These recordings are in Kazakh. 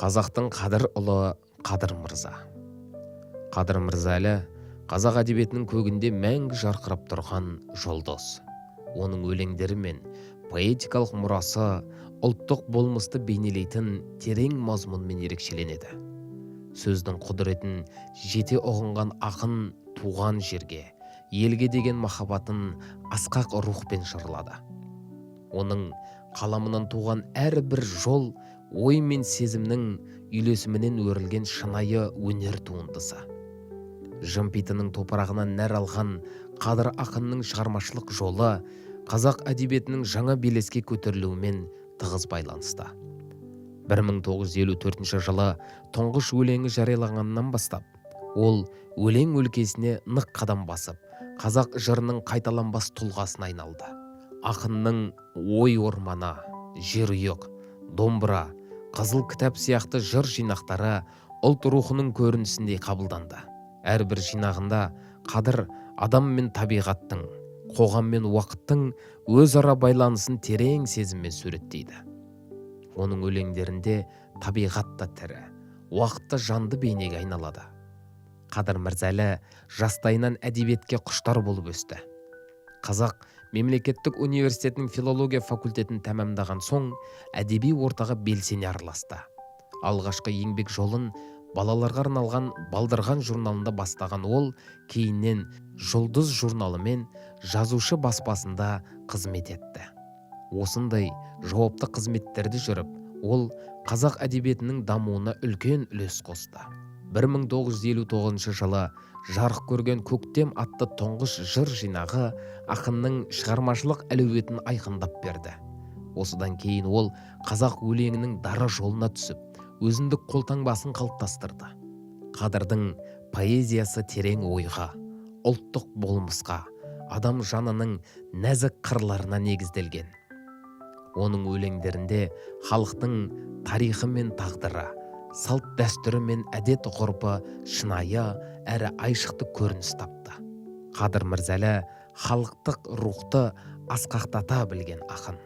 Қазақтың қадір ұлы Қадыр Мырза. Қадыр Мырза Әлі қазақ әдебиетінің көгінде мәңгі жарқырап тұрған жұлдыз. Оның өлеңдері мен поэтикалық мұрасы ұлттық болмысты бейнелейтін терең мазмұнмен ерекшеленеді. Сөздің құдіретін жете ұғынған ақын туған жерге, елге деген махаббатын асқақ рухпен жырлады. Оның қаламынан туған әрбір жол ой мен сезімнің үйлесімінен өрілген шынайы өнер туындысы. Жымпитының топырағынан нәр алған Қадыр ақынның шығармашылық жолы қазақ әдебиетінің жаңа белеске көтерілуімен тығыз байланысты. 1954 жылы тұңғыш өлеңі жарияланғаннан бастап, ол өлең өлкесіне нық қадам басып, қазақ жырының қайталанбас тұлғасына айналды. Ақынның «Ой орманы», «Жерұйық», «Домбыра», «Қызыл кітап» сияқты жыр жинақтары ұлт рухының көрінісіндей қабылданды. Әрбір жинағында Қадыр адам мен табиғаттың, қоғам мен уақыттың өзара байланысын терең сезіммен суреттейді. Оның өлеңдерінде табиғат та тірі, уақыт та жанды бейнеге айналады. Қадыр Мырза Әлі жастайынан әдебиетке құштар болып өсті. Қазақ мемлекеттік университетінің филология факультетін тәмамдаған соң, әдеби ортаға белсене араласты. Алғашқы еңбек жолын балаларға арналған «Балдырған» журналында бастаған ол кейіннен «Жұлдыз» журналы мен «Жазушы» баспасында қызмет етті. Осындай жауапты қызметтерде жүріп, ол қазақ әдебиетінің дамуына үлкен үлес қосты. 1959 жылы жарық көрген «Көктем» атты тұңғыш жыр жинағы ақынның шығармашылық әлеуетін айқындап берді. Осыдан кейін ол қазақ өлеңінің дара жолына түсіп, өзіндік қолтаңбасын қалыптастырды. Қадырдың поэзиясы терең ойға, ұлттық болмысқа, адам жанының нәзік қырларына негізделген. Оның өлеңдерінде халықтың тарихы мен тағдыры, салт дәстүрі мен әдет ғұрпы шынайы әрі айшықты көрініс тапты. Қадыр Мырза Әлі халықтық рухты асқақтата білген ақын.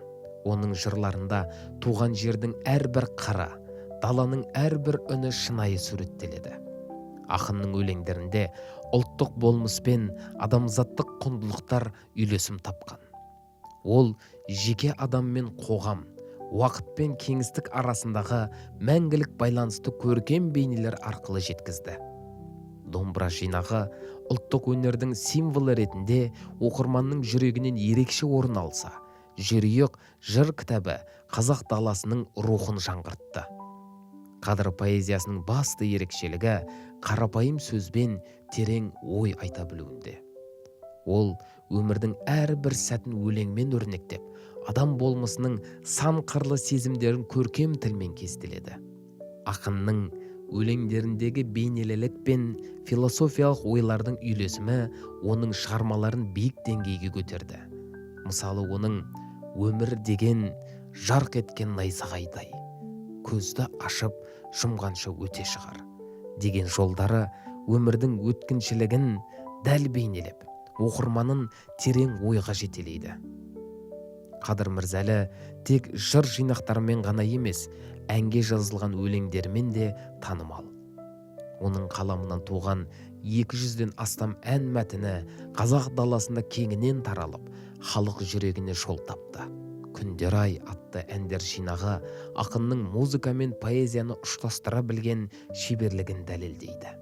Оның жырларында туған жердің әрбір қыры, даланың әрбір үні шынайы суреттеледі. Ақынның өлеңдерінде ұлттық болмыс пен адамзаттық құндылықтар үйлесім тапқан. Ол жеке адам мен қоғам, уақыт пен кеңістік арасындағы мәңгілік байланысты көркем бейнелер арқылы жеткізді. «Домбыра» жинағы ұлттық өнердің символы ретінде оқырманның жүрегінен ерекше орын алса, «Жерұйық» жыр кітабы қазақ даласының рухын жаңғыртты. Қадыр поэзиясының басты ерекшелігі қарапайым сөзбен терең ой айта білуінде. Ол өмірдің әрбір сәтін өлеңмен өрнектеп, адам болмысының сан қырлы сезімдерін көркем тілмен кестеледі. Ақынның өлеңдеріндегі бейнелілік пен философиялық ойлардың үйлесімі оның шығармаларын биік деңгейге көтерді. Мысалы, оның «Өмір деген жарқ еткен найзағайдай, көзді ашып жұмғанша өте шығар» деген жолдары өмірдің өткіншілігін дәл бейнелеп, оқырманын терең ойға жетелейді. Қадыр Мырза Әлі тек жыр жинақтарымен ғана емес, әнге жазылған өлеңдерімен де танымал. Оның қаламынан туған 200-ден астам ән мәтіні қазақ даласында кеңінен таралып, халық жүрегіне жол тапты. «Күндер ай» атты әндер жинағы ақынның музыка мен поэзияны ұштастыра білген шеберлігін дәлелдейді.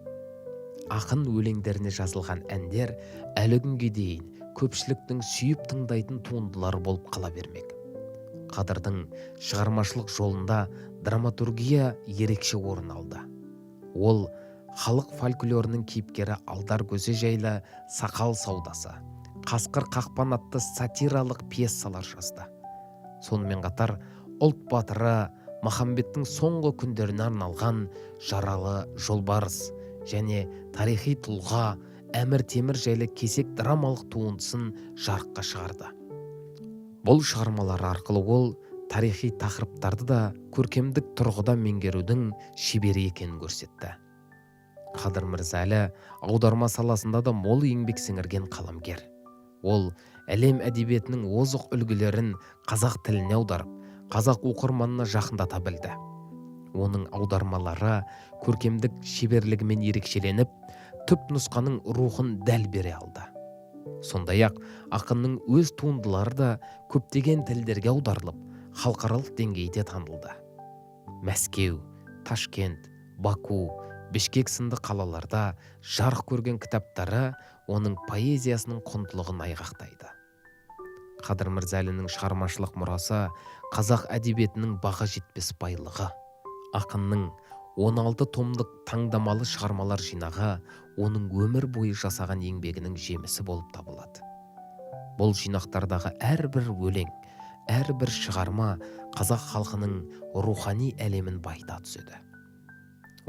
Ақын өлеңдеріне жазылған әндер әлі күнге дейін көпшіліктің сүйіп тыңдайтын туындылары болып қала бермек. Қадырдың шығармашылық жолында драматургия ерекше орын алды. Ол халық фольклорының кейіпкері Алдар Көсе жайлы «Сақал саудасы», «Қасқыр қақпан» атты сатиралық пьесалар жазды. Сонымен қатар ұлт батыры Махамбеттің соңғы күндеріне арналған «Жаралы жолбарыс» және тарихи тұлға Әмір Темір жайлы кесек драмалық туындысын жарыққа шығарды. Бұл шығармалар арқылы ол тарихи тақырыптарды да көркемдік тұрғыда меңгерудің шебері екенін көрсетті. Қадыр Мырза Әлі аударма саласында да мол еңбек сіңірген қаламгер. Ол әлем әдебиетінің озық үлгілерін қазақ тіліне аударып, қазақ оқырманына жақындата білді. Оның аудармалары көркемдік шеберлігімен ерекшеленіп, түп нұсқаның рухын дәл бере алды. Сондай-ақ ақынның өз туындылары да көптеген тілдерге аударылып, халықаралық деңгейде танылды. Мәскеу, Ташкент, Баку, Бішкек сынды қалаларда жарық көрген кітаптары оның поэзиясының құндылығын айғақтайды. Қадыр Мырзалиннің шығармашылық мұрасы қазақ әдебиетінің баға жетпес байлығы. Ақынның 16 томдық таңдамалы шығармалар жинағы оның өмір бойы жасаған еңбегінің жемісі болып табылады. Бұл жинақтардағы әрбір өлең, әрбір шығарма қазақ халқының рухани әлемін байыта түседі.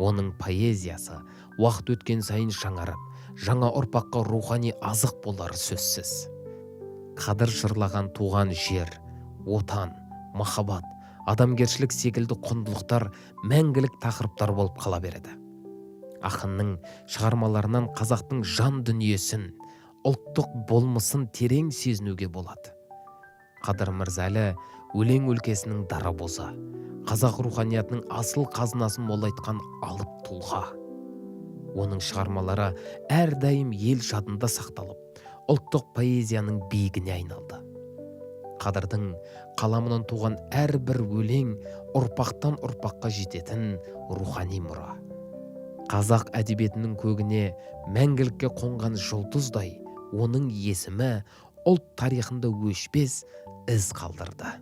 Оның поэзиясы уақыт өткен сайын жаңарып, жаңа ұрпаққа рухани азық болары сөзсіз. Қадыр жырлаған туған жер, отан, махаббат, адамгершілік секілді құндылықтар мәңгілік тақырыптар болып қала береді. Ақынның шығармаларынан қазақтың жан дүниесін, ұлттық болмысын терең сезінуге болады. Қадыр Мырзалы өлең өлкесінің дарабозы, қазақ руханиятының асыл қазынасын молайтқан алып тұлға. Оның шығармалары әрдайым ел жадында сақталып, ұлттық поэзияның биігіне айналды. Қадырдың қаламынан туған әрбір өлең ұрпақтан ұрпаққа жететін рухани мұра. Қазақ әдебиетінің көгіне мәңгілікке қонған жұлдыздай оның есімі ұлт тарихында өшпес із қалдырды.